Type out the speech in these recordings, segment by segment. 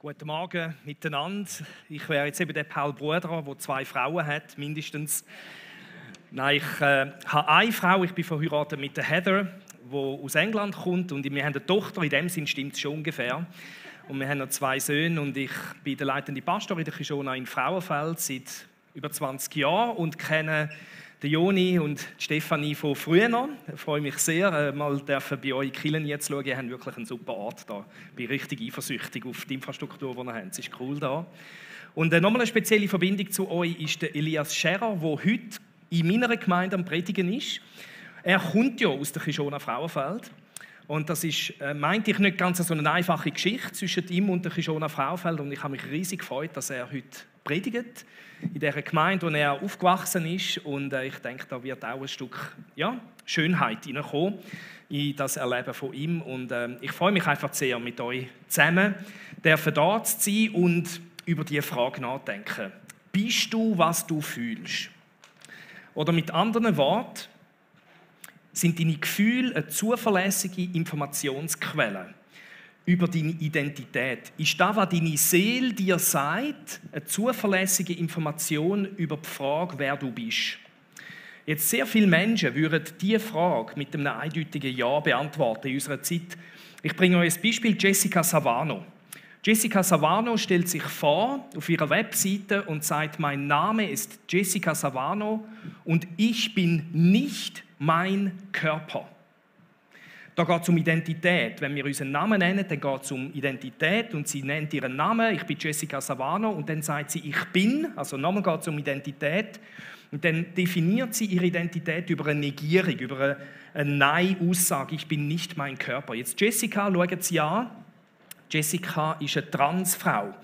Guten Morgen miteinander. Ich wäre jetzt eben der Paul Bruder, der 2 Frauen hat, mindestens. Nein, ich habe eine Frau, ich bin verheiratet mit der Heather, die aus England kommt. Und wir haben eine Tochter, in dem Sinn stimmt es schon ungefähr. Und wir haben noch 2 Söhne und ich bin der leitende Pastor in der Kishona in Frauenfeld seit über 20 Jahren und kenne den Joni und die Stefanie von früher noch. Ich freue mich sehr, mal bei euch in Kielen jetzt schauen. Ihr habt wirklich einen super Ort da. Ich bin richtig eifersüchtig auf die Infrastruktur, die ihr habt. Es ist cool da. Und nochmal eine spezielle Verbindung zu euch ist der Elias Scherer, der heute in meiner Gemeinde am Predigen ist. Er kommt ja aus der Kishona Frauenfeld. Und das ist, meinte ich, nicht ganz so eine einfache Geschichte zwischen ihm und der Kishona Frauenfeld. Und ich habe mich riesig gefreut, dass er heute predigt in dieser Gemeinde, wo er aufgewachsen ist. Und ich denke, da wird auch ein Stück Schönheit hineinkommen in das Erleben von ihm. Und ich freue mich einfach sehr, mit euch zusammen da zu sein und über diese Frage nachdenken. Bist du, was du fühlst? Oder mit anderen Worten, sind deine Gefühle eine zuverlässige Informationsquelle über deine Identität? Ist das, was deine Seele dir sagt, eine zuverlässige Information über die Frage, wer du bist? Jetzt sehr viele Menschen würden diese Frage mit einem eindeutigen Ja beantworten in unserer Zeit. Ich bringe euch ein Beispiel, Jessica Savano. Jessica Savano stellt sich vor auf ihrer Webseite und sagt, mein Name ist Jessica Savano und ich bin nicht mein Körper. Da geht es um Identität. Wenn wir unseren Namen nennen, dann geht es um Identität und sie nennt ihren Namen, ich bin Jessica Savano und dann sagt sie, ich bin, also nochmal geht es um Identität und dann definiert sie ihre Identität über eine Negierung, über eine Nein-Aussage, ich bin nicht mein Körper. Jetzt Jessica, schauen Sie an, Jessica ist eine Transfrau.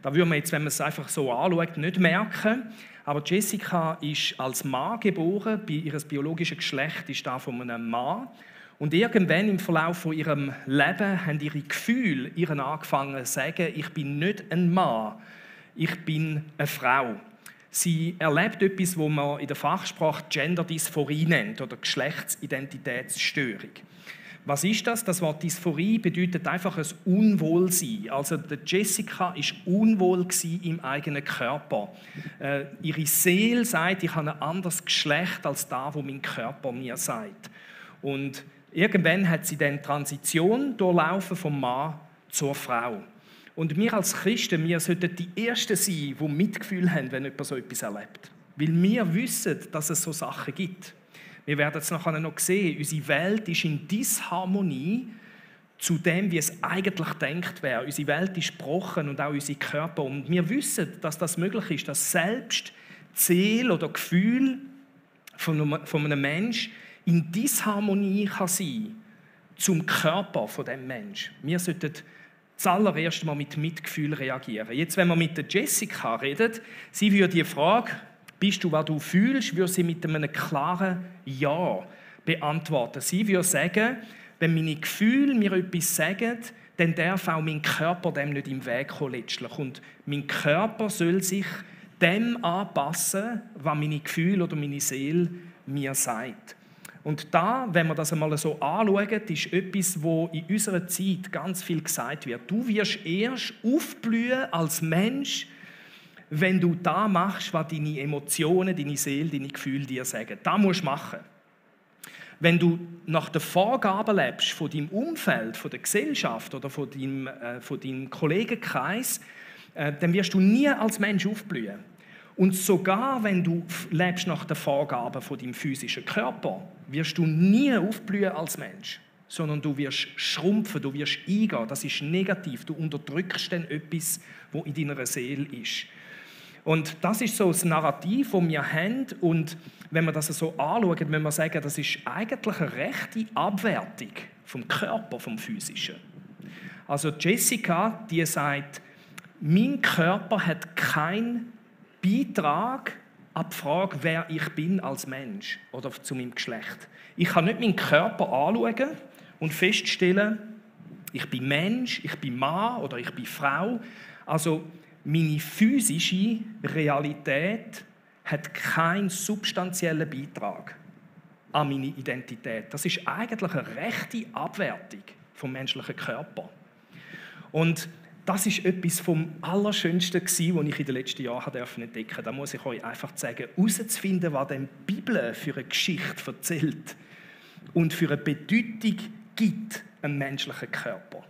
Da würde man jetzt, wenn man es einfach so anschaut, nicht merken. Aber Jessica ist als Mann geboren, ihr biologisches Geschlecht ist das von einem Mann. Und irgendwann im Verlauf von ihrem Leben haben ihre Gefühle ihren angefangen zu sagen, ich bin nicht ein Mann, ich bin eine Frau. Sie erlebt etwas, was man in der Fachsprache Genderdysphorie nennt oder Geschlechtsidentitätsstörung. Was ist das? Das Wort Dysphorie bedeutet einfach ein Unwohlsein. Also die Jessica war unwohl im eigenen Körper. Ihre Seele sagt, ich habe ein anderes Geschlecht als das, was mein Körper mir sagt. Und irgendwann hat sie dann Transition durchlaufen vom Mann zur Frau. Und wir als Christen, wir sollten die Ersten sein, die Mitgefühl haben, wenn jemand so etwas erlebt. Weil wir wissen, dass es so Sachen gibt. Wir werden es nachher noch sehen, unsere Welt ist in Disharmonie zu dem, wie es eigentlich gedacht wäre. Unsere Welt ist gebrochen und auch unsere Körper. Und wir wissen, dass das möglich ist, dass selbst die Seele oder Gefühl von einem Menschen in Disharmonie kann sein zum Körper von dem Menschen. Wir sollten zuallererst mal mit Mitgefühl reagieren. Jetzt, wenn wir mit der Jessica reden, sie würde die Frage, bist du, was du fühlst, würde sie mit einem klaren Ja beantworten. Sie würde sagen, wenn meine Gefühle mir etwas sagen, dann darf auch mein Körper dem nicht im Weg kommen letztlich. Und mein Körper soll sich dem anpassen, was meine Gefühle oder meine Seele mir sagt. Und da, wenn wir das einmal so anschauen, ist etwas, wo in unserer Zeit ganz viel gesagt wird. Du wirst erst aufblühen als Mensch, wenn du da machst, was deine Emotionen, deine Seele, deine Gefühle dir sagen. Das musst du machen. Wenn du nach den Vorgaben lebst von deinem Umfeld, von der Gesellschaft oder von deinem Kollegenkreis, dann wirst du nie als Mensch aufblühen. Und sogar wenn du lebst nach den Vorgaben von deinem physischen Körper, wirst du nie aufblühen als Mensch, sondern du wirst schrumpfen, du wirst eingehen. Das ist negativ. Du unterdrückst dann etwas, was in deiner Seele ist. Und das ist so das Narrativ, das wir haben. Und wenn wir das so anschauen, müssen wir sagen, das ist eigentlich eine rechte Abwertung vom Körper, vom Physischen. Also Jessica, die sagt, mein Körper hat keinen Beitrag an die Frage, wer ich bin als Mensch oder zu meinem Geschlecht. Ich kann nicht meinen Körper anschauen und feststellen, ich bin Mensch, ich bin Mann oder ich bin Frau. Also meine physische Realität hat keinen substanziellen Beitrag an meine Identität. Das ist eigentlich eine rechte Abwertung vom menschlichen Körper. Und das ist etwas vom Allerschönsten gewesen, was ich in den letzten Jahren entdecken durfte. Da muss ich euch einfach sagen, herauszufinden, was die Bibel für eine Geschichte erzählt und für eine Bedeutung gibt einem menschlichen Körper.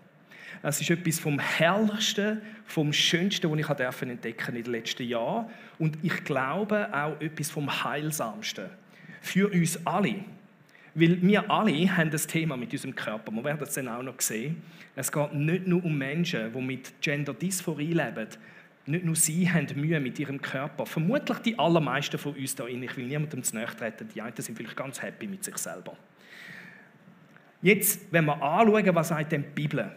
Es ist etwas vom Herrlichsten, vom Schönsten, was ich entdecken in den letzten Jahren. Und ich glaube auch etwas vom Heilsamsten. Für uns alle. Weil wir alle haben das Thema mit unserem Körper. Wir werden es dann auch noch sehen. Es geht nicht nur um Menschen, die mit Gender-Dysphorie leben. Nicht nur sie haben Mühe mit ihrem Körper. Vermutlich die allermeisten von uns hier drin. Ich will niemandem zu nahe treten. Die einen sind vielleicht ganz happy mit sich selber. Jetzt, wenn wir anschauen, was sagt denn die Bibel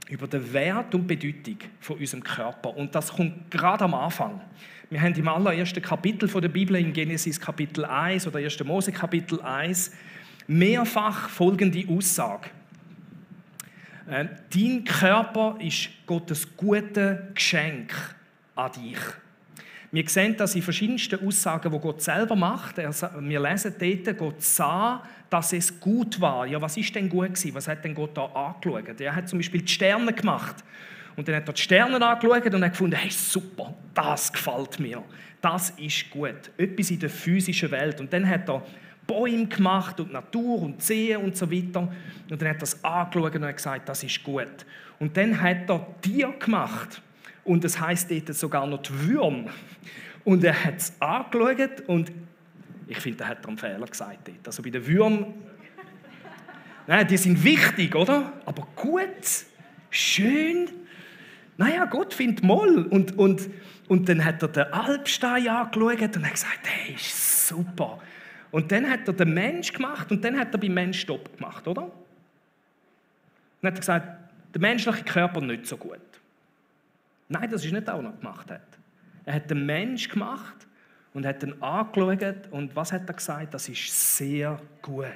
über den Wert und Bedeutung von unserem Körper. Und das kommt gerade am Anfang. Wir haben im allerersten Kapitel der Bibel, in Genesis Kapitel 1 oder 1. Mose Kapitel 1, mehrfach folgende Aussage. Dein Körper ist Gottes gutes Geschenk an dich. Wir sehen das in verschiedensten Aussagen, die Gott selber macht. Wir lesen dort, Gott sah, dass es gut war. Ja, was ist denn gut gewesen? Was hat denn Gott da angeschaut? Er hat zum Beispiel die Sterne gemacht. Und dann hat er die Sterne angeschaut und hat gefunden, hey, super, das gefällt mir. Das ist gut. Etwas in der physischen Welt. Und dann hat er Bäume gemacht und Natur und Seen und so weiter. Und dann hat er das angeschaut und hat gesagt, das ist gut. Und dann hat er Tiere gemacht. Und das heisst dort sogar noch die Würmer. Und er hat es angeschaut und ich finde, da hat er einen Fehler gesagt dort. Also bei den Würmern, nein, die sind wichtig, oder? Aber gut, schön. Naja, Gott findet Moll. Und dann hat er den Alpstein angeschaut und hat gesagt, hey, ist super. Und dann hat er den Mensch gemacht und dann hat er beim Mensch Stopp gemacht, oder? Dann hat er gesagt, der menschliche Körper nicht so gut. Nein, das ist nicht auch noch gemacht hat. Er hat den Mensch gemacht und hat ihn angeschaut und was hat er gesagt? Das ist sehr gut.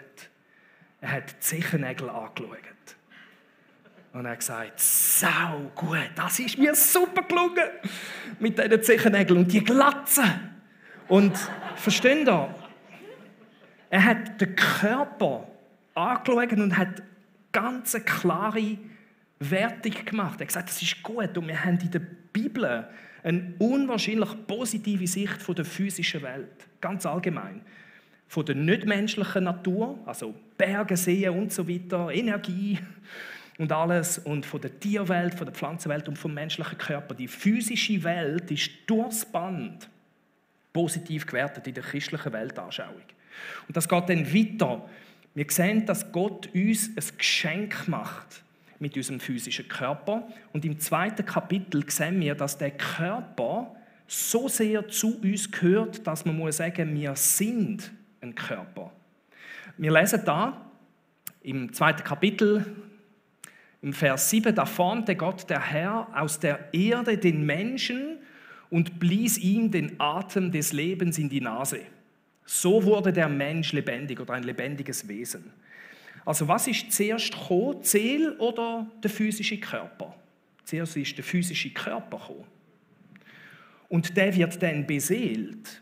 Er hat die Zechennägel angeschaut. Und er hat gesagt, sau gut, das ist mir super gelungen mit diesen Zechennägeln und die Glatze. Und versteht ihr? Er hat den Körper angeschaut und hat ganz klare Wertung gemacht. Er hat gesagt, das ist gut. Und wir haben in der Bibel eine unwahrscheinlich positive Sicht von der physischen Welt. Ganz allgemein. Von der nichtmenschlichen Natur, also Berge, Seen und so weiter, Energie und alles. Und von der Tierwelt, von der Pflanzenwelt und vom menschlichen Körper. Die physische Welt ist durchs Band positiv gewertet in der christlichen Weltanschauung. Und das geht dann weiter. Wir sehen, dass Gott uns ein Geschenk macht mit unserem physischen Körper. Und im 2. Kapitel sehen wir, dass der Körper so sehr zu uns gehört, dass man muss sagen, wir sind ein Körper. Wir lesen da im 2. Kapitel, im Vers 7, da formte Gott, der Herr, aus der Erde den Menschen und blies ihm den Atem des Lebens in die Nase. So wurde der Mensch lebendig oder ein lebendiges Wesen. Also was ist zuerst gekommen, die Seele oder der physische Körper? Zuerst ist der physische Körper gekommen. Und der wird dann beseelt.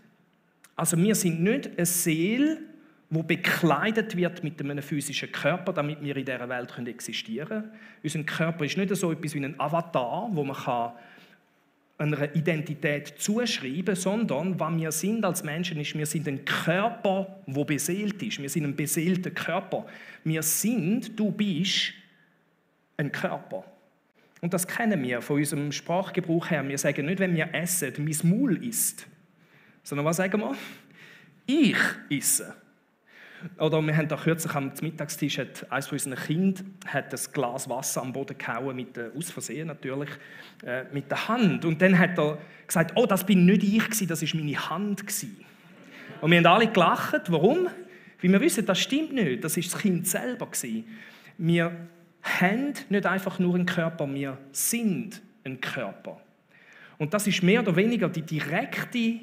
Also wir sind nicht eine Seele, die bekleidet wird mit einem physischen Körper, damit wir in dieser Welt existieren können. Unser Körper ist nicht so etwas wie ein Avatar, wo man einer Identität zuschreiben, sondern was wir sind als Menschen ist, wir sind ein Körper, der beseelt ist. Wir sind ein beseelter Körper. Du bist ein Körper. Und das kennen wir von unserem Sprachgebrauch her. Wir sagen nicht, wenn wir essen, mein Maul isst, sondern was sagen wir? Ich esse. Oder wir haben da kürzlich am Mittagstisch, hat eines von unseren Kindern hat ein Glas Wasser am Boden gehauen, aus Versehen natürlich, mit der Hand. Und dann hat er gesagt, oh, das bin nicht ich gewesen, das war meine Hand gewesen. Und wir haben alle gelacht. Warum? Weil wir wissen, das stimmt nicht, das war das Kind selber gewesen. Wir haben nicht einfach nur einen Körper, wir sind ein Körper. Und das ist mehr oder weniger der direkte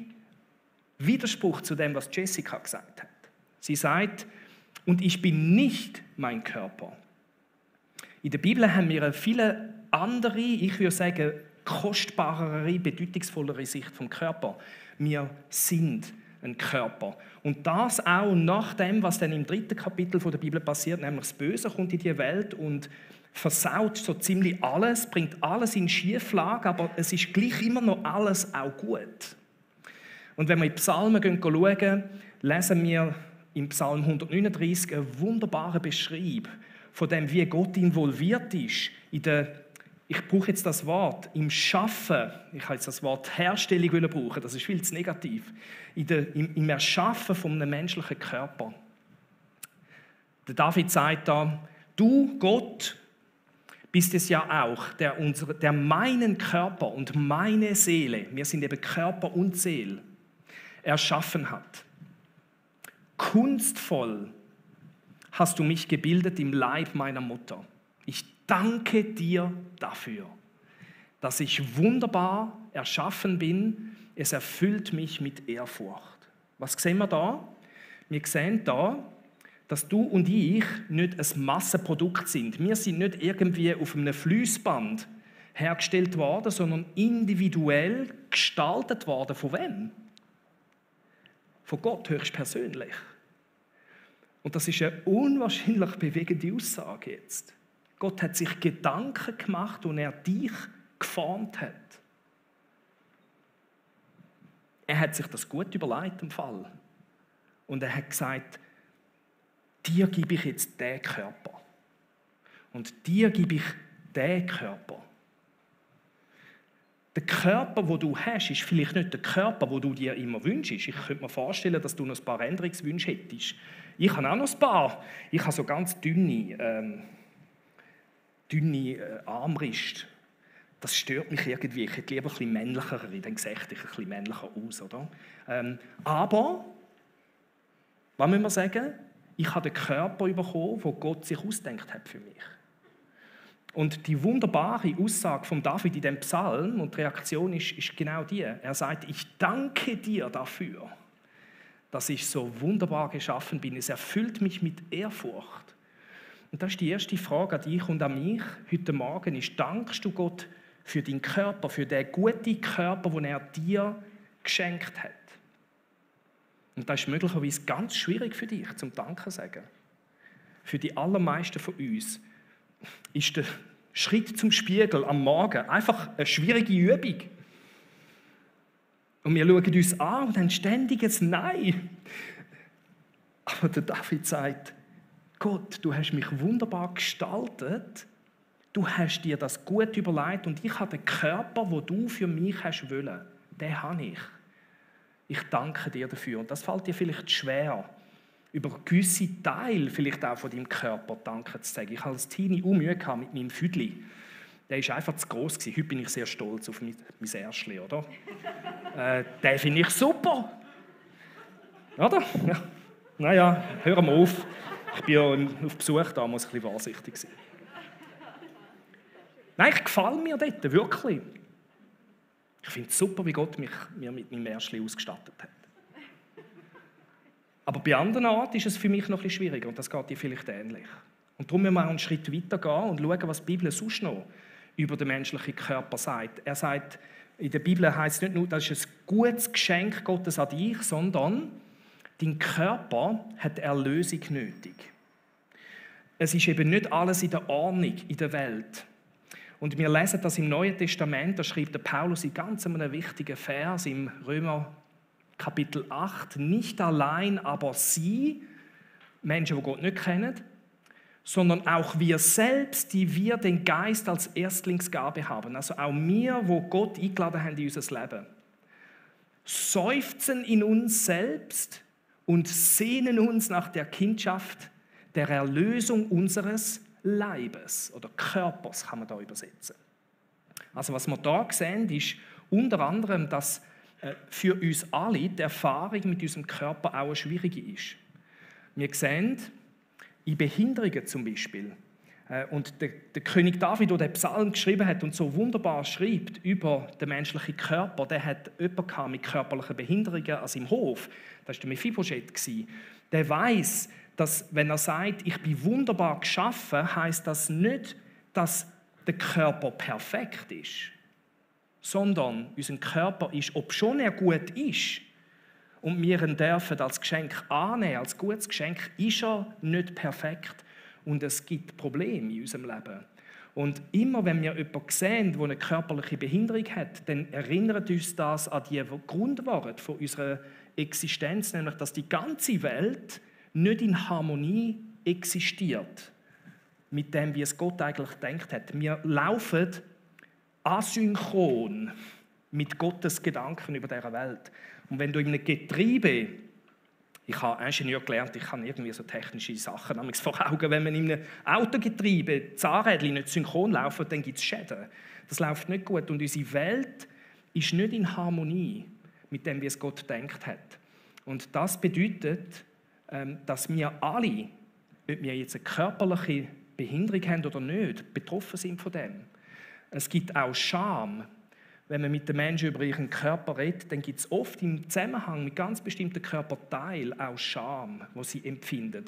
Widerspruch zu dem, was Jessica gesagt hat. Sie sagt, und ich bin nicht mein Körper. In der Bibel haben wir eine viele andere, ich würde sagen, kostbarere, bedeutungsvollere Sicht vom Körper. Wir sind einen Körper. Und das auch nach dem, was dann im 3. Kapitel der Bibel passiert, nämlich das Böse kommt in die Welt und versaut so ziemlich alles, bringt alles in Schieflage, aber es ist gleich immer noch alles auch gut. Und wenn wir in die Psalmen schauen, lesen wir im Psalm 139 einen wunderbaren Beschreib von dem, wie Gott involviert ist ich brauche jetzt das Wort, im Schaffen, ich habe jetzt das Wort Herstellung brauchen, das ist viel zu negativ, im Erschaffen von einem menschlichen Körper. Der David sagt da, du, Gott, bist es ja auch, der meinen Körper und meine Seele, wir sind eben Körper und Seele, erschaffen hat. Kunstvoll hast du mich gebildet im Leib meiner Mutter. Ich danke dir dafür, dass ich wunderbar erschaffen bin. Es erfüllt mich mit Ehrfurcht. Was sehen wir da? Wir sehen da, dass du und ich nicht ein Massenprodukt sind. Wir sind nicht irgendwie auf einem Fließband hergestellt worden, sondern individuell gestaltet worden. Von wem? Von Gott höchstpersönlich. Und das ist eine unwahrscheinlich bewegende Aussage jetzt. Gott hat sich Gedanken gemacht und er dich geformt hat. Er hat sich das gut überlegt im Fall. Und er hat gesagt, dir gebe ich jetzt den Körper. Und dir gebe ich den Körper. Der Körper, den du hast, ist vielleicht nicht der Körper, den du dir immer wünschst. Ich könnte mir vorstellen, dass du noch ein paar Änderungswünsche hättest. Ich habe auch noch ein paar. Ich habe so ganz dünne Armbrüste. Das stört mich irgendwie. Ich hätte lieber ein bisschen männlichere, dann sehe ich ein bisschen männlicher aus. Oder? Aber, was müssen wir sagen? Ich habe den Körper bekommen, den Gott sich ausgedacht hat für mich. Und die wunderbare Aussage von David in dem Psalm, und die Reaktion ist genau die. Er sagt, ich danke dir dafür, dass ich so wunderbar geschaffen bin. Es erfüllt mich mit Ehrfurcht. Und das ist die erste Frage an dich und an mich heute Morgen, ist, dankst du Gott für deinen Körper, für den guten Körper, den er dir geschenkt hat? Und das ist möglicherweise ganz schwierig für dich, zum Danken zu sagen. Für die allermeisten von uns ist der Schritt zum Spiegel am Morgen einfach eine schwierige Übung. Und wir schauen uns an und haben ständig ein Nein. Aber der David sagt, Gott, du hast mich wunderbar gestaltet, du hast dir das gut überlegt und ich habe den Körper, den du für mich hast wollen, den habe ich. Ich danke dir dafür. Und das fällt dir vielleicht schwer, über gewisse Teile vielleicht auch von deinem Körper Danke zu sagen. Ich habe als Teenie Mühe mit meinem Füdli. Der war einfach zu gross. Heute bin ich sehr stolz auf mein Erstli, oder? Den finde ich super. Oder? Ja. Naja, hör mal auf. Ich bin ja auf Besuch da, muss ein bisschen vorsichtig sein. Nein, ich gefalle mir dort, wirklich. Ich finde es super, wie Gott mir mit meinem Erstli ausgestattet hat. Aber bei anderen Orten ist es für mich noch ein bisschen schwieriger und das geht dir vielleicht ähnlich. Und darum müssen wir auch einen Schritt weiter gehen und schauen, was die Bibel sonst noch über den menschlichen Körper sagt. Er sagt, in der Bibel heißt es nicht nur, das ist ein gutes Geschenk Gottes an dich, sondern dein Körper hat Erlösung nötig. Es ist eben nicht alles in der Ordnung in der Welt. Und wir lesen das im Neuen Testament, da schreibt der Paulus in ganz einem wichtigen Vers im Römer Kapitel 8, nicht allein aber sie, Menschen, die Gott nicht kennen, sondern auch wir selbst, die wir den Geist als Erstlingsgabe haben. Also auch wir, wo Gott eingeladen haben in unser Leben. Seufzen in uns selbst und sehnen uns nach der Kindschaft, der Erlösung unseres Leibes oder Körpers, kann man da übersetzen. Also was wir da sehen, ist unter anderem, dass für uns alle die Erfahrung mit unserem Körper auch eine schwierige ist. Wir sehen, in Behinderungen zum Beispiel, und der König David, der den Psalm geschrieben hat und so wunderbar schreibt über den menschlichen Körper, der hat jemanden mit körperlichen Behinderungen als im Hof, das war der Mephibosheth, der weiß, dass, wenn er sagt, ich bin wunderbar geschaffen, heißt das nicht, dass der Körper perfekt ist, sondern unser Körper ist, obschon er gut ist und wir ihn dürfen als Geschenk annehmen, als gutes Geschenk, ist er nicht perfekt und es gibt Probleme in unserem Leben. Und immer, wenn wir jemanden sehen, der eine körperliche Behinderung hat, dann erinnert uns das an die Grundworte von unserer Existenz, nämlich, dass die ganze Welt nicht in Harmonie existiert mit dem, wie es Gott eigentlich gedacht hat. Wir laufen asynchron mit Gottes Gedanken über dieser Welt. Und wenn du in einem Getriebe, ich habe Ingenieur gelernt, ich habe irgendwie so technische Sachen vor Augen, wenn man in einem Autogetriebe die Zahnräder nicht synchron laufen, dann gibt es Schäden. Das läuft nicht gut und unsere Welt ist nicht in Harmonie mit dem, wie es Gott gedacht hat. Und das bedeutet, dass wir alle, ob wir jetzt eine körperliche Behinderung haben oder nicht, betroffen sind von dem. Es gibt auch Scham. Wenn man mit den Menschen über ihren Körper redet, dann gibt es oft im Zusammenhang mit ganz bestimmten Körperteilen auch Scham, die sie empfinden.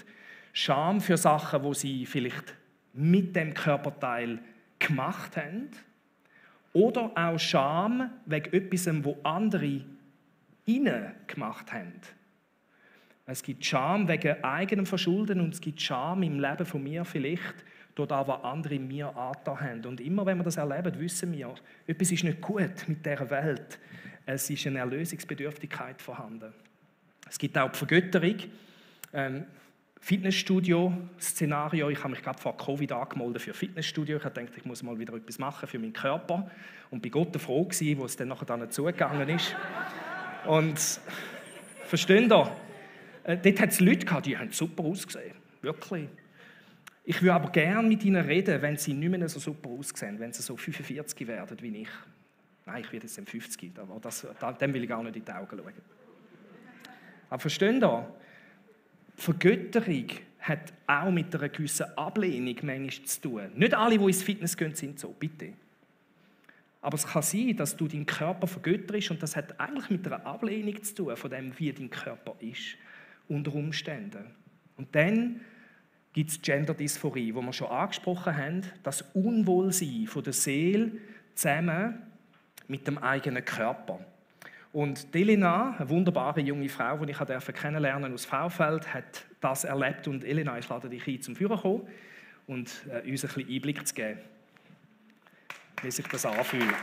Scham für Sachen, die sie vielleicht mit dem Körperteil gemacht haben. Oder auch Scham wegen etwas, was andere ihnen gemacht haben. Es gibt Scham wegen eigenem Verschulden und es gibt Scham im Leben von mir vielleicht, durch das, was andere mir angetan haben. Und immer, wenn wir das erleben, wissen wir, etwas ist nicht gut mit dieser Welt. Es ist eine Erlösungsbedürftigkeit vorhanden. Es gibt auch die Vergötterung. Fitnessstudio-Szenario. Ich habe mich gerade vor Covid angemeldet für Fitnessstudio. Ich habe gedacht, ich muss mal wieder etwas machen für meinen Körper. Und bei Gott froh gewesen, wo es dann nachher nicht zugegangen ist. Und versteht ihr? Dort hat es Leute gehabt, die haben super ausgesehen. Wirklich. Ich würde aber gerne mit ihnen reden, wenn sie nicht mehr so super aussehen, wenn sie so 45 werden wie ich. Nein, ich werde jetzt 50, aber dem will ich gar nicht in die Augen schauen. Aber versteht ihr? Vergötterung hat auch mit einer gewissen Ablehnung manchmal zu tun. Nicht alle, die ins Fitness gehen, sind so, bitte. Aber es kann sein, dass du deinen Körper vergötterst und das hat eigentlich mit einer Ablehnung zu tun, von dem, wie dein Körper ist, unter Umständen. Und dann gibt es Genderdysphorie, wo wir schon angesprochen haben, das Unwohlsein von der Seele zusammen mit dem eigenen Körper. Und Elena, eine wunderbare junge Frau, die ich kennenlernen aus Fraufeld, hat das erlebt. Und Elena, ich lade dich ein, zum Führer zu kommen und uns ein bisschen Einblick zu geben, wie sich das anfühlt.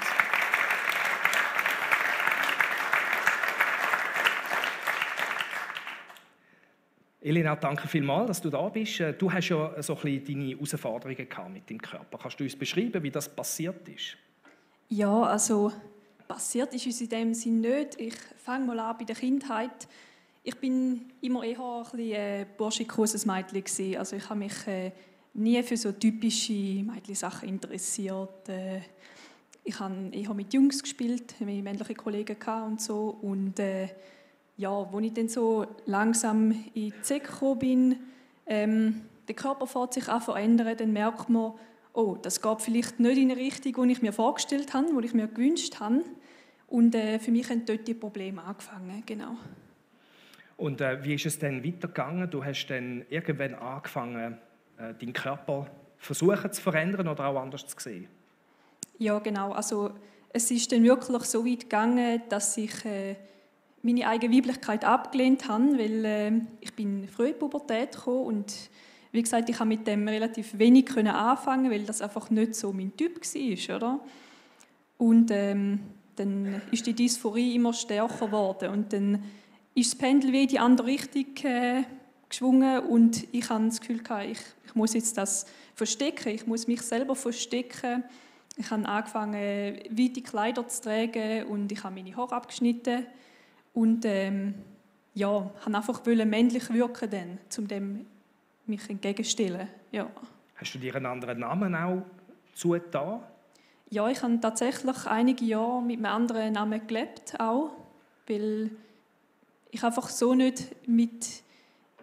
Elena, danke vielmals, dass du da bist. Du hast ja so ein bisschen deine Herausforderungen gehabt mit deinem Körper. Kannst du uns beschreiben, wie das passiert ist? Ja, also passiert ist uns in dem Sinn nicht. Ich fange mal an bei der Kindheit. Ich bin immer eher ein bisschen burschikoses Mädchen gewesen. Also ich habe mich nie für so typische Mädchen-Sachen interessiert. Ich habe eher mit Jungs gespielt, mit männlichen Kollegen und so. Und ja, als ich dann so langsam in die Zecke gekommen bin, der Körper fängt sich an zu verändern, dann merkt man, oh, das geht vielleicht nicht in eine Richtung, die ich mir vorgestellt habe, die ich mir gewünscht habe. Und für mich haben dort die Probleme angefangen, genau. Und wie ist es dann weitergegangen? Du hast dann irgendwann angefangen, deinen Körper versuchen zu verändern oder auch anders zu sehen? Ja, genau. Also, es ist dann wirklich so weit gegangen, dass ich meine eigene Weiblichkeit abgelehnt habe, weil ich bin früh in die Pubertät gekommen und wie gesagt, ich konnte mit dem relativ wenig anfangen, weil das einfach nicht so mein Typ war, oder? Und dann ist die Dysphorie immer stärker geworden und dann ist das Pendel wie in die andere Richtung geschwungen und ich hatte das Gefühl, ich muss jetzt das verstecken, ich muss mich selber verstecken. Ich habe angefangen, weite Kleider zu tragen und ich habe meine Haare abgeschnitten und ja, habe einfach männlich wirken, dann, um dem mich entgegenzustellen. Ja. Hast du dir einen anderen Namen auch zugetan? Ja, ich habe tatsächlich einige Jahre mit einem anderen Namen gelebt, auch, weil ich einfach so nicht mit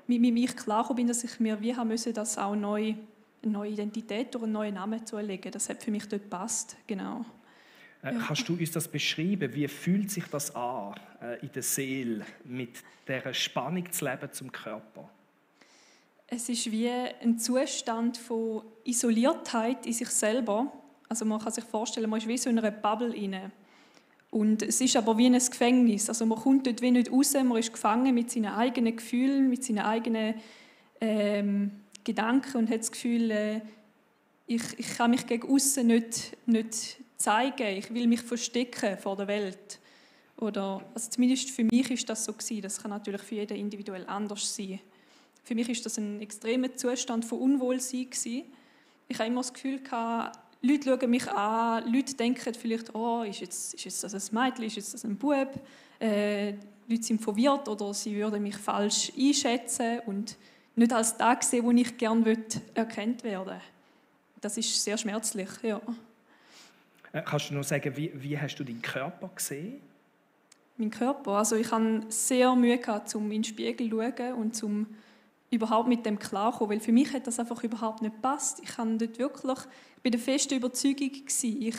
mich klargekommen bin, dass ich mir wie haben müssen, das auch eine neue Identität oder einen neuen Namen zulegen. Das hat für mich dort gepasst, genau. Kannst du uns das beschreiben? Wie fühlt sich das an, in der Seele, mit dieser Spannung zu leben zum Körper? Es ist wie ein Zustand von Isoliertheit in sich selber. Also man kann sich vorstellen, man ist wie so in einer Bubble rein. Und es ist aber wie ein Gefängnis. Also man kommt dort wie nicht raus, man ist gefangen mit seinen eigenen Gefühlen, mit seinen eigenen Gedanken und hat das Gefühl, ich kann mich gegen aussen nicht zeigen, ich will mich verstecken vor der Welt. Oder, also zumindest für mich ist das so gewesen. Das kann natürlich für jeden individuell anders sein. Für mich ist das ein extremer Zustand von Unwohlsein gewesen. Ich habe immer das Gefühl gehabt, Leute schauen mich an, Leute denken vielleicht, oh, ist jetzt das ein Mädchen, ist jetzt das ein Bub? Leute sind verwirrt oder sie würden mich falsch einschätzen und nicht als das sehen, wo ich gerne erkannt werden will. Das ist sehr schmerzlich, ja. Kannst du noch sagen, wie hast du deinen Körper gesehen? Mein Körper? Also ich hatte sehr Mühe gehabt, um in den Spiegel zu schauen und um überhaupt mit dem klarzukommen, weil für mich hat das einfach überhaupt nicht gepasst. Ich bin der festen Überzeugung gewesen,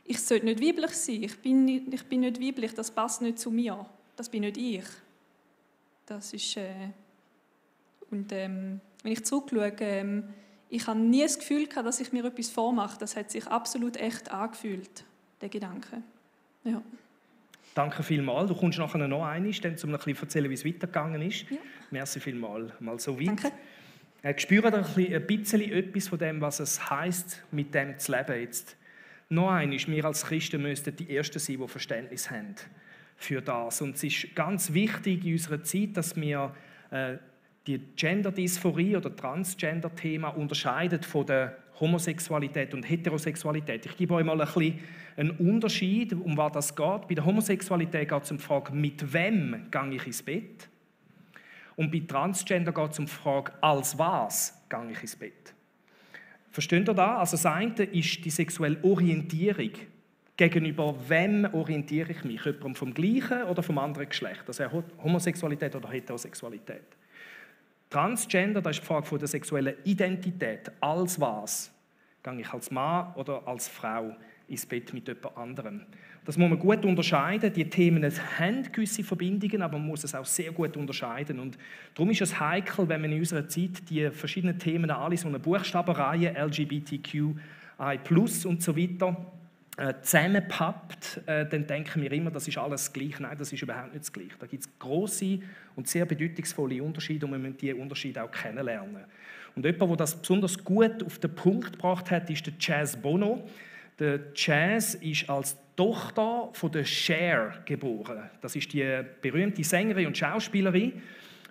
ich sollte nicht weiblich sein. Ich bin nicht weiblich, das passt nicht zu mir. Das bin nicht ich. Das ist und wenn ich zurückschaue, ich habe nie das Gefühl gehabt, dass ich mir etwas vormache. Das hat sich absolut echt angefühlt, der Gedanke. Ja. Danke vielmals. Du kommst nachher noch einmal, um ein bisschen zu erzählen, wie es weitergegangen ist. Ja. Merci vielmals. Mal so weit. Danke. Spüren wir ein bisschen etwas von dem, was es heisst, mit dem zu leben jetzt. Noch einmal, wir als Christen müssten die Ersten sein, die Verständnis haben für das. Und es ist ganz wichtig in unserer Zeit, dass wir die Gender-Dysphorie oder Transgender-Thema unterscheiden von der Homosexualität und Heterosexualität. Ich gebe euch mal ein bisschen einen Unterschied, um was das geht. Bei der Homosexualität geht es um die Frage, mit wem gehe ich ins Bett? Und bei Transgender geht es um die Frage, als was gehe ich ins Bett? Versteht ihr das? Also das eine ist die sexuelle Orientierung. Gegenüber wem orientiere ich mich? Jemandem vom gleichen oder vom anderen Geschlecht? Also Homosexualität oder Heterosexualität. Transgender, das ist die Frage von der sexuellen Identität. Als was gehe ich als Mann oder als Frau ins Bett mit jemand anderem? Das muss man gut unterscheiden. Die Themen haben gewisse Verbindungen, aber man muss es auch sehr gut unterscheiden. Und darum ist es heikel, wenn man in unserer Zeit die verschiedenen Themen alle so eine Buchstabenreihe, LGBTQI+ und so weiter, zusammenpappt, dann denken wir immer, das ist alles gleich. Nein, das ist überhaupt nicht das Gleiche. Da gibt es grosse und sehr bedeutungsvolle Unterschiede und wir müssen diese Unterschiede auch kennenlernen. Und jemand, der das besonders gut auf den Punkt gebracht hat, ist der Jazz Bono. Der Jazz ist als Tochter von der Cher geboren. Das ist die berühmte Sängerin und Schauspielerin.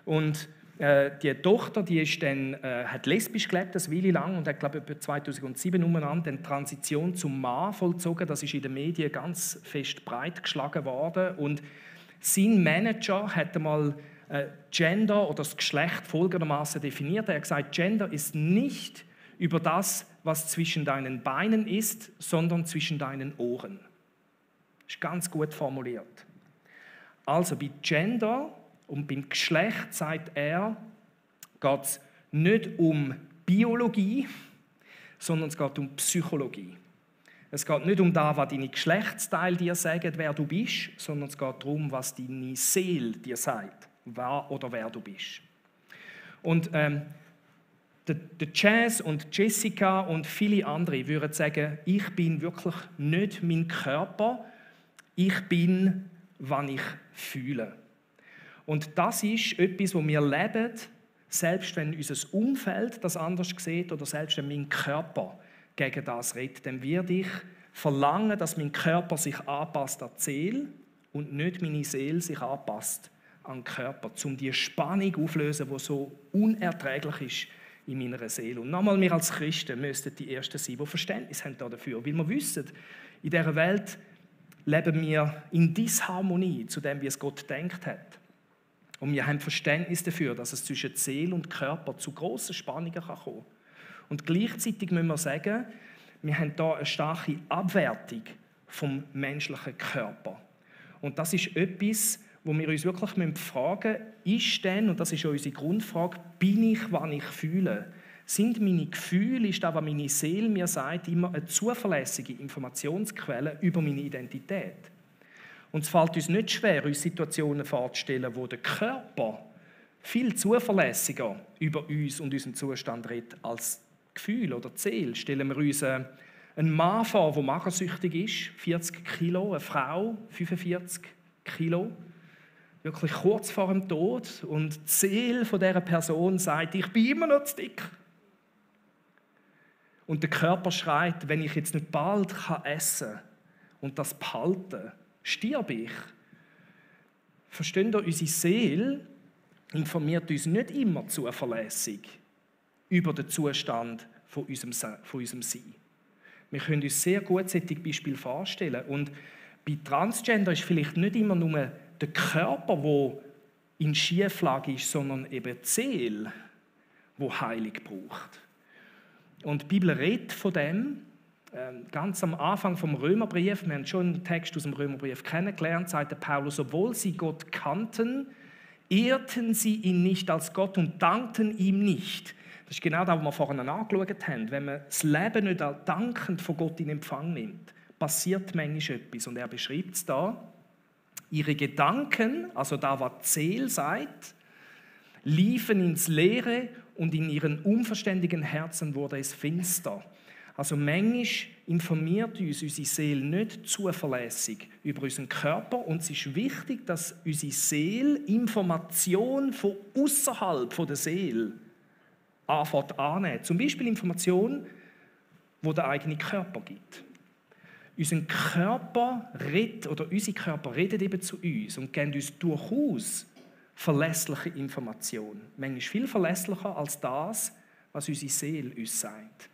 Und die Tochter, die ist dann, hat lesbisch gelebt, eine Weile lang, und hat, glaube ich, etwa 2007 umeinander die Transition zum Mann vollzogen. Das ist in den Medien ganz fest breit geschlagen worden. Und sein Manager hat einmal Gender oder das Geschlecht folgendermaßen definiert. Er hat gesagt, Gender ist nicht über das, was zwischen deinen Beinen ist, sondern zwischen deinen Ohren. Das ist ganz gut formuliert. Also bei Gender und beim Geschlecht, sagt er, geht es nicht um Biologie, sondern es geht um Psychologie. Es geht nicht um das, was deine Geschlechtsteile dir sagen, wer du bist, sondern es geht darum, was deine Seele dir sagt, wer oder wer du bist. Und der Jazz und Jessica und viele andere würden sagen, ich bin wirklich nicht mein Körper, ich bin, was ich fühle. Und das ist etwas, was wir leben, selbst wenn unser Umfeld das anders sieht oder selbst wenn mein Körper gegen das redet, dann werde ich verlangen, dass mein Körper sich anpasst an die Seele und nicht meine Seele sich anpasst an den Körper, um die Spannung aufzulösen, die so unerträglich ist in meiner Seele. Und nochmal, wir als Christen müssten die Ersten sein, die Verständnis haben dafür, weil wir wissen, in dieser Welt leben wir in Disharmonie zu dem, wie es Gott gedacht hat. Und wir haben Verständnis dafür, dass es zwischen Seele und Körper zu grossen Spannungen kommen kann. Und gleichzeitig müssen wir sagen, wir haben hier eine starke Abwertung vom menschlichen Körper. Und das ist etwas, wo wir uns wirklich fragen müssen, ist denn, und das ist ja unsere Grundfrage, bin ich, was ich fühle? Sind meine Gefühle, ist das, was meine Seele mir sagt, immer eine zuverlässige Informationsquelle über meine Identität? Und es fällt uns nicht schwer, uns Situationen vorzustellen, wo der Körper viel zuverlässiger über uns und unseren Zustand redet als Gefühl oder die Seele. Stellen wir uns eine ein Mann vor, der magersüchtig ist, 40 Kilo, eine Frau, 45 Kilo, wirklich kurz vor dem Tod, und die Seele von dieser Person sagt, ich bin immer noch zu dick. Und der Körper schreit, wenn ich jetzt nicht bald essen kann und das behalten, stirb ich. Versteht ihr, unsere Seele informiert uns nicht immer zuverlässig über den Zustand von unserem Sein. Wir können uns sehr gut solche Beispiele vorstellen. Und bei Transgender ist vielleicht nicht immer nur der Körper, der in Schieflage ist, sondern eben die Seele, die Heilung braucht. Und die Bibel redet von dem, ganz am Anfang vom Römerbrief, wir haben schon einen Text aus dem Römerbrief kennengelernt, sagt der Paulus, obwohl sie Gott kannten, ehrten sie ihn nicht als Gott und dankten ihm nicht. Das ist genau das, was wir vorhin angeschaut haben. Wenn man das Leben nicht dankend von Gott in Empfang nimmt, passiert manchmal etwas. Und er beschreibt es da. Ihre Gedanken, also da, was die Seele sagt, liefen ins Leere und in ihren unverständigen Herzen wurde es finster. Also manchmal informiert uns unsere Seele nicht zuverlässig über unseren Körper, und es ist wichtig, dass unsere Seele Information von außerhalb der Seele annehmen. Zum Beispiel Information, die der eigene Körper gibt. Unsere Körper redet eben zu uns und geben uns durchaus verlässliche Informationen. Manchmal viel verlässlicher als das, was unsere Seele uns sagt.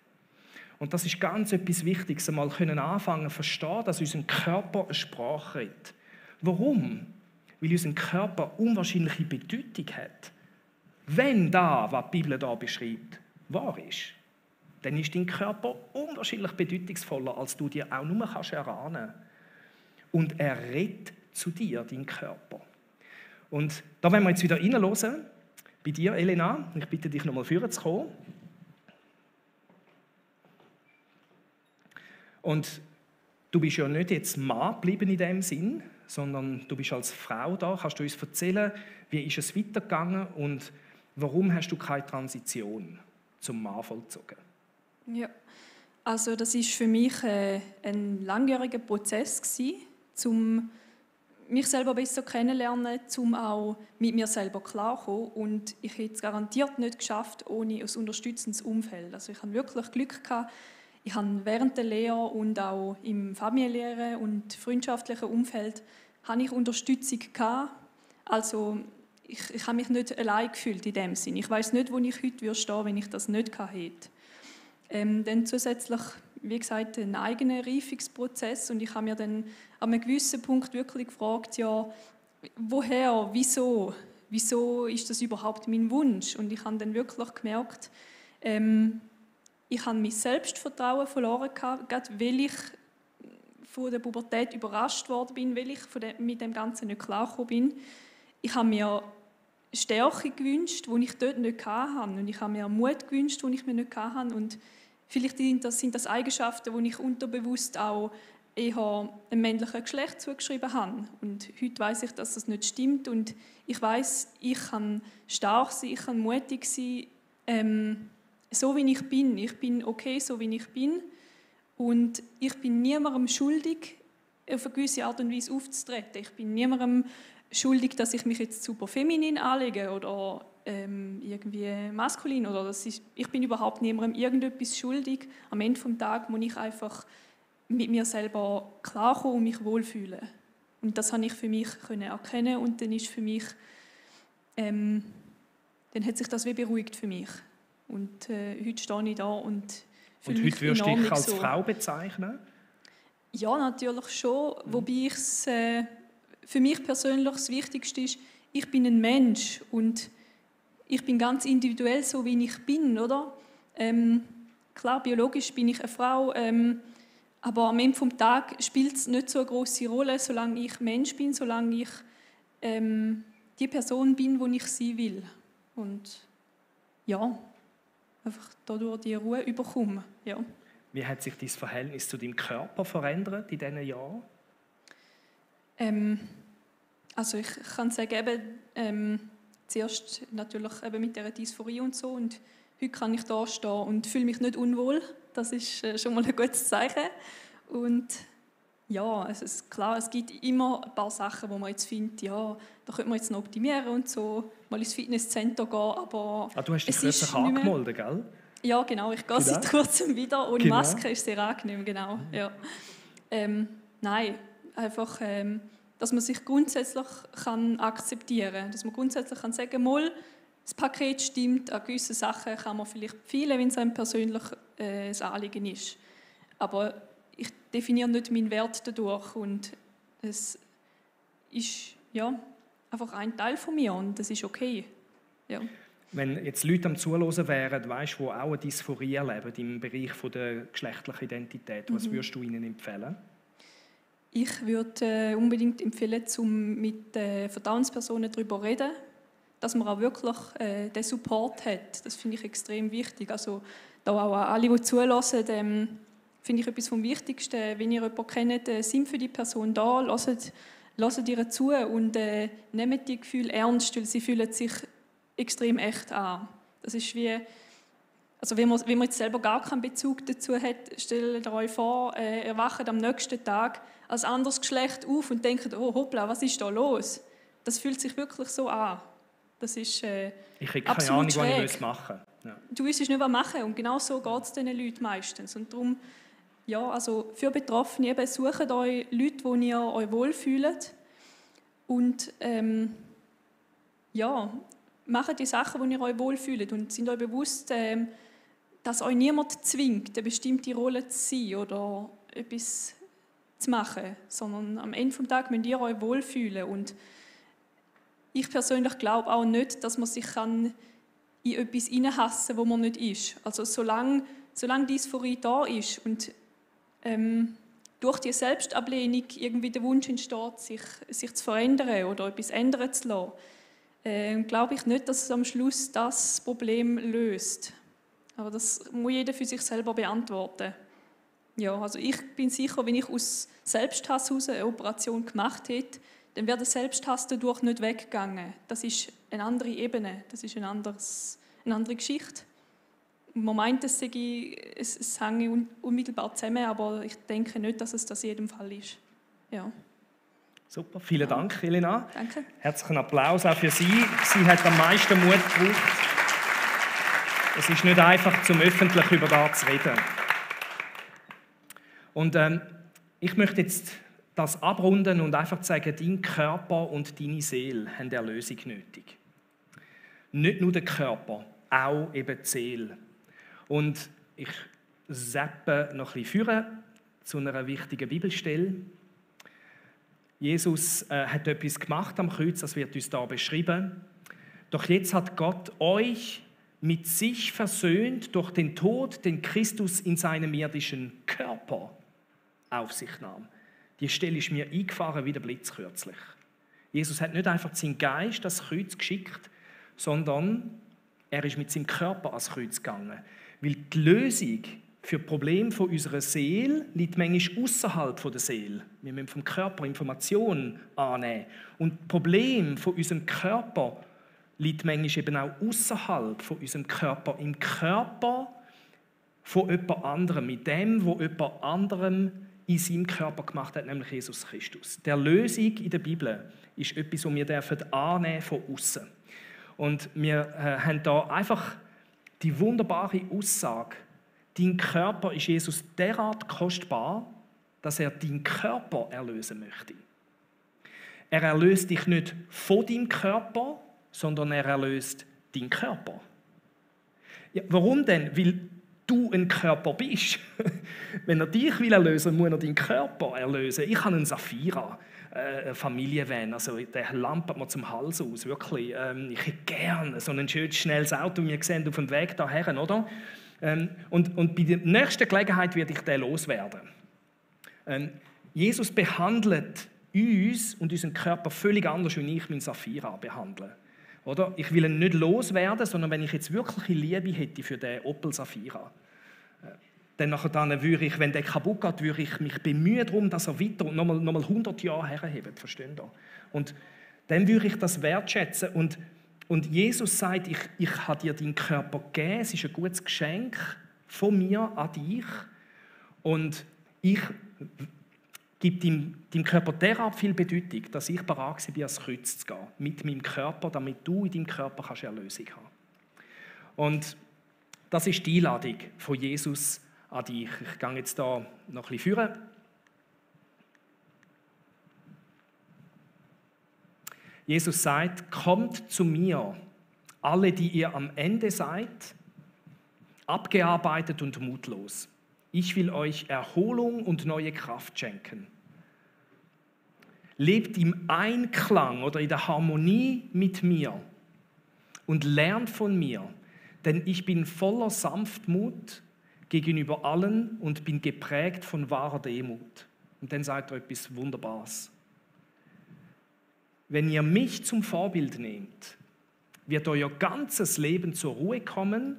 Und das ist ganz etwas Wichtiges, einmal anfangen zu verstehen, dass unser Körper eine Sprache redet. Warum? Weil unser Körper unwahrscheinliche Bedeutung hat. Wenn das, was die Bibel hier beschreibt, wahr ist, dann ist dein Körper unwahrscheinlich bedeutungsvoller, als du dir auch nur erahnen kannst. Und er redet zu dir, dein Körper. Und da wollen wir jetzt wieder reinhören, bei dir, Elena. Ich bitte dich, nochmal vorzukommen. Und du bist ja nicht jetzt Mann geblieben in dem Sinn, sondern du bist als Frau da. Kannst du uns erzählen, wie ist es weitergegangen und warum hast du keine Transition zum Mann vollzogen? Ja, also das ist für mich ein langjähriger Prozess gewesen, um mich selber besser kennenlernen, um auch mit mir selber klarzukommen. Und ich hätte es garantiert nicht geschafft ohne ein unterstützendes Umfeld. Also ich hatte wirklich Glück gehabt. Ich habe während der Lehre und auch im familiären und freundschaftlichen Umfeld habe ich Unterstützung gehabt. Also ich habe mich nicht allein gefühlt in dem Sinn. Ich weiß nicht, wo ich heute stehen würde, wenn ich das nicht gehabt hätte. Dann zusätzlich, wie gesagt, einen eigenen Reifungsprozess, und ich habe mir dann an einem gewissen Punkt wirklich gefragt, ja, woher, wieso ist das überhaupt mein Wunsch? Und ich habe dann wirklich gemerkt, ich habe mein Selbstvertrauen verloren, gerade weil ich von der Pubertät überrascht worden bin, weil ich mit dem Ganzen nicht klargekommen bin. Ich habe mir Stärke gewünscht, die ich dort nicht hatte. Und ich habe mir Mut gewünscht, den ich mir nicht hatte. Und vielleicht sind das Eigenschaften, die ich unterbewusst auch eher einem männlichen Geschlecht zugeschrieben habe. Und heute weiss ich, dass das nicht stimmt. Und ich weiss, ich kann stark sein, ich kann mutig sein, so wie ich bin. Ich bin okay, so wie ich bin. Und ich bin niemandem schuldig, auf eine gewisse Art und Weise aufzutreten. Ich bin niemandem schuldig, dass ich mich jetzt super feminin anlege oder irgendwie maskulin. Ich bin überhaupt niemandem irgendetwas schuldig. Am Ende des Tages muss ich einfach mit mir selber klarkommen und mich wohlfühlen. Und das habe ich für mich erkennen, und dann ist für mich, dann hat sich das wie beruhigt für mich. Und heute stehe ich da und fühle mich heute würdest du dich als so. Frau bezeichnen? Ja, natürlich schon. Wobei für mich persönlich das Wichtigste ist, ich bin ein Mensch und ich bin ganz individuell, so wie ich bin, oder? Klar, biologisch bin ich eine Frau, aber am Ende des Tages spielt es nicht so eine grosse Rolle, solange ich Mensch bin, solange ich die Person bin, die ich sein will. Und ja, einfach dadurch die Ruhe bekommen. Ja. Wie hat sich dein Verhältnis zu deinem Körper verändert in diesen Jahren? Also ich kann sagen, zuerst natürlich eben mit der Dysphorie und so, und heute kann ich da stehen und fühle mich nicht unwohl Das ist schon mal ein gutes Zeichen. Und ja, es ist klar, es gibt immer ein paar Sachen, wo man jetzt findet, ja, da könnte man jetzt noch optimieren und so, mal ins Fitnesscenter gehen, aber du hast dich es kürzlich ist nicht mehr... angemeldet, gell? Ja, genau, ich gehe seit kurzem wieder. Ohne Maske ist sehr angenehm, genau. Ja. Nein, einfach, dass man sich grundsätzlich akzeptieren kann. Dass man grundsätzlich sagen kann, mal, das Paket stimmt, an gewissen Sachen kann man vielleicht fehlen, wenn es einem persönlich ein Anliegen ist. Aber ich definiere nicht meinen Wert dadurch und es ist ja, einfach ein Teil von mir und das ist okay. Ja. Wenn jetzt Leute am Zuhören wären, weißt, die auch eine Dysphorie erleben im Bereich der geschlechtlichen Identität, was würdest du ihnen empfehlen? Ich würde unbedingt empfehlen, mit Vertrauenspersonen darüber zu reden, dass man auch wirklich den Support hat. Das finde ich extrem wichtig. Also da auch an alle, die zuhören, finde ich etwas vom Wichtigsten. Wenn ihr jemanden kennt, sind für die Person da, hört ihr zu und nehmt die Gefühle ernst, weil sie fühlen sich extrem echt an. Das ist wie, also wenn man jetzt selber gar keinen Bezug dazu hat, stellt euch vor, ihr wacht am nächsten Tag als anderes Geschlecht auf und denkt, oh hoppla, was ist da los? Das fühlt sich wirklich so an. Das ist ich habe keine Ahnung, was ich machen will. Ja. Du wüsstest nicht, was machen und genau so geht es diesen Leuten meistens. Und darum, ja, also für Betroffene eben, sucht euch Leute, wo ihr euch wohlfühlt und ja, macht die Sachen, wo ihr euch wohlfühlt und seid euch bewusst, dass euch niemand zwingt, eine bestimmte Rolle zu sein oder etwas zu machen, sondern am Ende des Tages müsst ihr euch wohlfühlen. Und ich persönlich glaube auch nicht, dass man sich in etwas hineinhassen kann, wo man nicht ist. Also solange Dysphorie da ist und durch die Selbstablehnung irgendwie der Wunsch entsteht, sich zu verändern oder etwas ändern zu lassen, glaube ich nicht, dass es am Schluss das Problem löst. Aber das muss jeder für sich selber beantworten. Ja, also ich bin sicher, wenn ich aus Selbsthass heraus eine Operation gemacht hätte, dann wäre der Selbsthass dadurch nicht weggegangen. Das ist eine andere Ebene, das ist eine andere Geschichte. Man meint, es hänge unmittelbar zusammen, aber ich denke nicht, dass es das in jedem Fall ist. Ja. Super, vielen Dank, Elena. Danke. Herzlichen Applaus auch für Sie. Sie hat am meisten Mut gebraucht. Es ist nicht einfach, zum öffentlich über das zu reden. Und ich möchte jetzt das abrunden und einfach sagen, dein Körper und deine Seele haben Erlösung nötig. Nicht nur der Körper, auch eben die Seele. Und ich zappe noch ein bisschen führen zu einer wichtigen Bibelstelle. Jesus hat etwas gemacht am Kreuz, das wird uns da beschrieben. Doch jetzt hat Gott euch mit sich versöhnt durch den Tod, den Christus in seinem irdischen Körper auf sich nahm. Die Stelle ist mir eingefahren wie der Blitz kürzlich. Jesus hat nicht einfach seinen Geist das Kreuz geschickt, sondern er ist mit seinem Körper ans Kreuz gegangen. Weil die Lösung für die Probleme unserer Seele liegt manchmal außerhalb der Seele. Wir müssen vom Körper Informationen annehmen. Und das Problem von unserem Körper liegt manchmal eben auch außerhalb von unserem Körper, im Körper von jemand anderem, mit dem, was jemand anderem in seinem Körper gemacht hat, nämlich Jesus Christus. Die Erlösung in der Bibel ist etwas, das wir annehmen von außen. Und wir haben da einfach die wunderbare Aussage, dein Körper ist Jesus derart kostbar, dass er deinen Körper erlösen möchte. Er erlöst dich nicht von deinem Körper, sondern er erlöst deinen Körper. Ja, warum denn? Weil du ein Körper bist. Wenn er dich erlösen will, muss er deinen Körper erlösen. Ich habe einen Safira, Familienvan, also der lampert mir zum Hals aus, wirklich. Ich hätte gerne so ein schönes, schnelles Auto, wie wir sehen, auf dem Weg daher, oder? Und bei der nächsten Gelegenheit werde ich den loswerden. Jesus behandelt uns und unseren Körper völlig anders, wie ich meinen Safira behandle. Oder? Ich will ihn nicht loswerden, sondern wenn ich jetzt wirkliche Liebe hätte für den Opel Safira, dann würde ich, wenn der kaputt geht, würde ich mich bemühen darum, dass er weiter und nochmal 100 Jahre herhebt, versteht ihr? Und dann würde ich das wertschätzen. Und Jesus sagt, ich habe dir deinen Körper gegeben, es ist ein gutes Geschenk, von mir an dich. Und ich gebe deinem Körper derart viel Bedeutung, dass ich bereit bin, ans Kreuz zu gehen, mit meinem Körper, damit du in deinem Körper Erlösung haben kannst. Und das ist die Einladung von Jesus an dich. Ich gehe jetzt hier noch ein bisschen führen. Jesus sagt, kommt zu mir, alle, die ihr am Ende seid, abgearbeitet und mutlos. Ich will euch Erholung und neue Kraft schenken. Lebt im Einklang oder in der Harmonie mit mir und lernt von mir, denn ich bin voller Sanftmut gegenüber allen und bin geprägt von wahrer Demut. Und dann sagt er etwas Wunderbares. Wenn ihr mich zum Vorbild nehmt, wird euer ganzes Leben zur Ruhe kommen,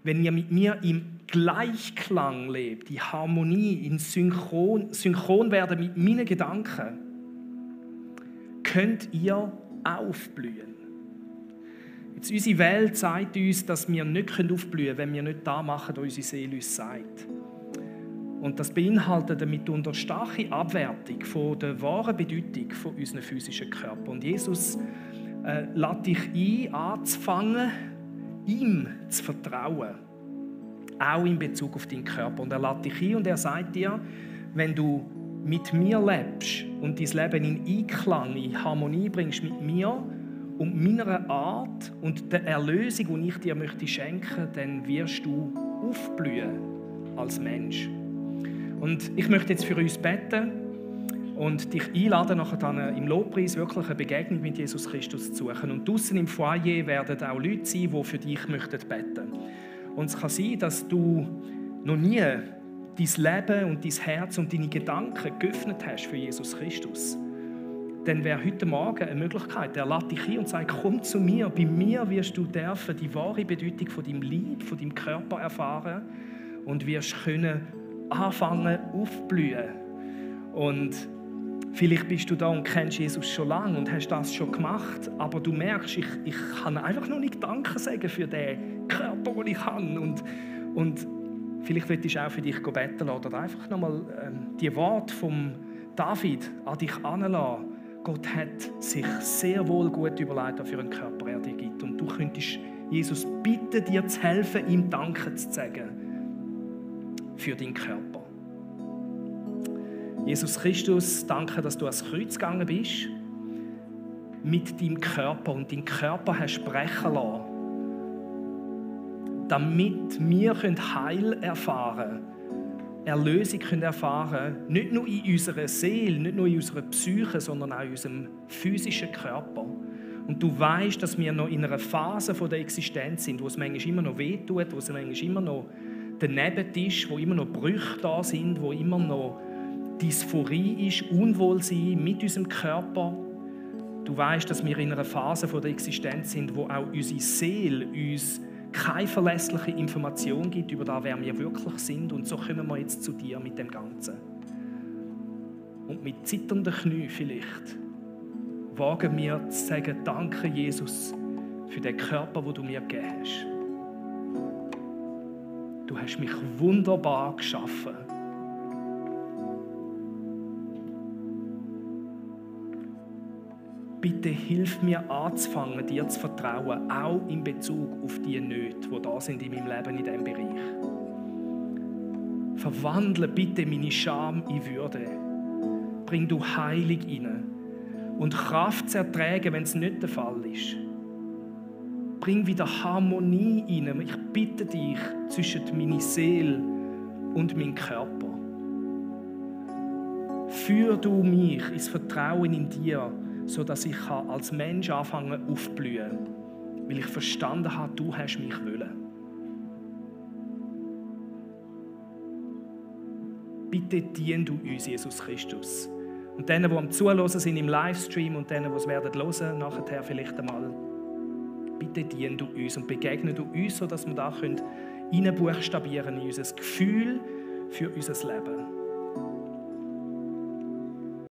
wenn ihr mit mir im Gleichklang lebt, die Harmonie, in synchron werden mit meinen Gedanken, könnt ihr aufblühen. Jetzt, unsere Welt sagt uns, dass wir nicht aufblühen können, wenn wir nicht das machen, was unsere Seele uns sagt. Und das beinhaltet damit eine starke Abwertung von der wahren Bedeutung von unserem physischen Körper. Und Jesus lädt dich ein, anzufangen, ihm zu vertrauen. Auch in Bezug auf deinen Körper. Und er lädt dich ein und er sagt dir, wenn du mit mir lebst und dein Leben in Einklang, in Harmonie bringst mit mir und meiner Art und der Erlösung, die ich dir möchte schenken, dann wirst du aufblühen als Mensch. Und ich möchte jetzt für uns beten und dich einladen, nachher dann im Lobpreis wirklich eine Begegnung mit Jesus Christus zu suchen. Und draussen im Foyer werden auch Leute sein, die für dich beten möchten. Und es kann sein, dass du noch nie dein Leben und dein Herz und deine Gedanken geöffnet hast für Jesus Christus. Dann wäre heute Morgen eine Möglichkeit. Er lädt dich ein und sagt, komm zu mir. Bei mir wirst du dürfen die wahre Bedeutung von deinem Leib, von deinem Körper erfahren und wirst können anfangen aufblühen. Und vielleicht bist du da und kennst Jesus schon lange und hast das schon gemacht, aber du merkst, ich kann einfach noch nicht Danke sagen für den Körper, den ich habe. Und vielleicht willst du auch für dich beten lassen oder einfach nochmal die Worte von David an dich heranlassen. Gott hat sich sehr wohl gut überlegt, was für einen Körper er dir gibt. Und du könntest Jesus bitten, dir zu helfen, ihm Danke zu sagen für deinen Körper. Jesus Christus, danke, dass du ans Kreuz gegangen bist mit deinem Körper und deinen Körper hast sprechen lassen, damit wir Heil erfahren können, Erlösung erfahren können, nicht nur in unserer Seele, nicht nur in unserer Psyche, sondern auch in unserem physischen Körper. Und du weißt, dass wir noch in einer Phase der Existenz sind, wo es manchmal immer noch wehtut, wo es manchmal immer noch daneben ist, wo immer noch Brüche da sind, wo immer noch Dysphorie ist, Unwohlsein mit unserem Körper. Du weißt, dass wir in einer Phase der Existenz sind, wo auch unsere Seele uns keine verlässliche Information gibt über das, wer wir wirklich sind. Und so kommen wir jetzt zu dir mit dem Ganzen. Und mit zitternden Knien vielleicht wagen wir zu sagen, danke Jesus für den Körper, den du mir gegeben hast. Du hast mich wunderbar geschaffen. Bitte hilf mir anzufangen, dir zu vertrauen, auch in Bezug auf die Nöte, die da sind in meinem Leben in diesem Bereich. Verwandle bitte meine Scham in Würde. Bring du Heilung rein und Kraft zu ertragen, wenn es nicht der Fall ist. Bring wieder Harmonie rein. Ich bitte dich zwischen meiner Seele und meinem Körper. Führ du mich ins Vertrauen in dir, sodass ich als Mensch anfangen aufblühen, weil ich verstanden habe, du hast mich wollen. Bitte dien du uns, Jesus Christus. Und denen, die am Zuhören sind im Livestream und denen, die es werden hören, nachher vielleicht einmal, bitte dien du uns und begegne du uns, sodass wir da reinbuchstabieren in unser Gefühl für unser Leben.